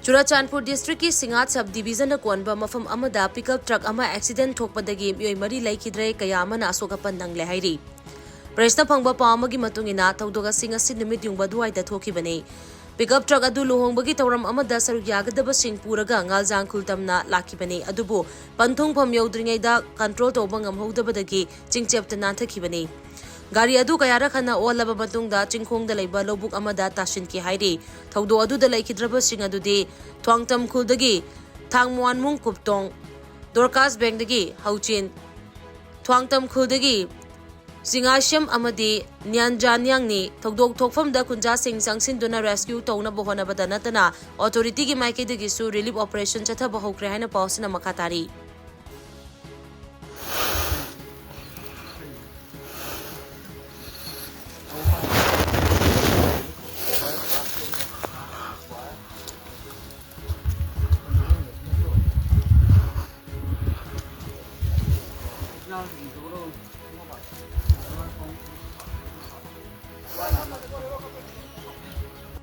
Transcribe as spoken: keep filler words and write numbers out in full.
ꯆꯨꯔꯥꯆꯥꯟꯄꯨꯔ ꯗꯤꯁꯇ꯭ꯔꯤꯛꯀꯤ ꯁꯤꯡꯉꯥꯠ ꯁꯕ ꯗꯤꯕꯤꯖꯟꯗ ꯀꯣꯟꯕ ꯃꯐꯝ ꯑꯃꯗ ꯄꯤꯛꯑꯞ ꯇ꯭ꯔꯛ ꯑꯃ ꯑꯦꯛꯁꯤꯗꯦꯟ ꯊꯣꯛꯄꯗꯒꯤ ꯃꯤꯑꯣꯏ ꯃꯔꯤ ꯂꯩꯈꯤꯗ꯭ꯔꯦ, ꯀꯌꯥ ꯑꯃꯅ ꯑꯁꯣꯛ ꯑꯄꯟ ꯅꯪꯂꯦ ꯍꯥꯏꯔꯤ꯫ ꯄ꯭ꯔꯦꯁꯇ ꯐꯪꯕ ꯄꯥꯎ ꯑꯃꯒꯤ ꯃꯇꯨꯡ ꯏꯟꯅ, ꯊꯧꯗꯣꯛ ꯑꯁꯤ ꯉꯁꯤ ꯅꯨꯃꯤꯠ ꯌꯨꯡꯕ ꯑꯗꯨꯋꯥꯏꯗ ꯊꯣꯛꯈꯤꯕꯅꯤ꯫ ꯄꯤꯛꯑꯞ ꯇ꯭ꯔꯛ ꯑꯗꯨ ꯂꯨꯍꯣꯡꯕꯒꯤ ꯊꯧꯔꯝ ꯑꯃꯗ ꯁꯔꯨꯛ ꯌꯥꯒꯗꯕꯁꯤꯡ ꯄꯨꯔꯒ ꯉꯥꯜꯖꯥꯡ ꯈꯨꯜ ꯇꯝꯅ ꯂꯥꯛꯈꯤꯕꯅꯤ, ꯑꯗꯨꯕꯨ ꯄꯟꯊꯨꯡꯐꯝ ꯌꯧꯗ꯭ꯔꯤꯉꯩꯗ ꯀꯟꯇ꯭ꯔꯣꯜ ꯇꯧꯕ ꯉꯝꯍꯧꯗꯕꯗꯒꯤ ꯆꯤꯡꯆꯦꯞꯇ ꯅꯥꯟꯊꯈꯤꯕꯅꯤ꯫ ꯒꯥꯔꯤ ꯑꯗꯨ ꯀꯌꯥꯔꯛ ꯍꯟꯅ ꯑꯣꯜꯂꯕ ꯃꯇꯨꯡꯗ ꯆꯤꯡꯈꯣꯡꯗ ꯂꯩꯕ ꯂꯧꯕꯨꯛ ꯑꯃꯗ ꯇꯥꯁꯤꯟꯈꯤ ꯍꯥꯏꯔꯤ꯫ ꯊꯧꯗꯣꯛ ꯑꯗꯨꯗ ꯂꯩꯈꯤꯗ꯭ꯔꯕꯁꯤꯡ ꯑꯗꯨꯗꯤ ꯊ꯭ꯋꯥꯡꯇꯝ ꯈꯨꯜꯗꯒꯤ ꯊꯥꯡꯃꯣꯟꯃꯨꯡ ꯀꯨꯞꯇꯣꯡ, ꯗꯣꯔꯀꯥꯁ ꯕꯦꯡꯗꯒꯤ ꯍꯧꯆꯤꯟ, ꯊ꯭ꯋꯥꯡꯇꯝ ꯈꯨꯜꯗꯒꯤ ꯆꯤꯉꯥꯏꯁꯦꯝ ꯑꯃꯗꯤ ꯅ꯭ꯌꯥꯟꯖꯥꯅ꯭ꯌꯥꯡꯅꯤ꯫ ꯊꯧꯗꯣꯛ ꯊꯣꯛꯐꯝꯗ ꯈꯨꯟꯖꯥꯁꯤꯡ ꯆꯪꯁꯤꯟꯗꯨꯅ ꯔꯦꯁꯀ꯭ꯌꯨ ꯇꯧꯅꯕ ꯍꯣꯠꯅꯕꯗ ꯅꯠꯇꯅ ꯑꯣꯊꯣꯔꯤꯇꯤꯒꯤ ꯃꯥꯏꯀꯩꯗꯒꯤꯁꯨ ꯔꯤꯂꯤꯐ ꯑꯣꯄꯔꯦꯁꯟ ꯆꯠꯊꯕ ꯍꯧꯈ꯭ꯔꯦ ꯍꯥꯏꯅ ꯄꯥꯎ ꯑꯁꯤꯅ ꯃꯈꯥ ꯇꯥꯔꯤ꯫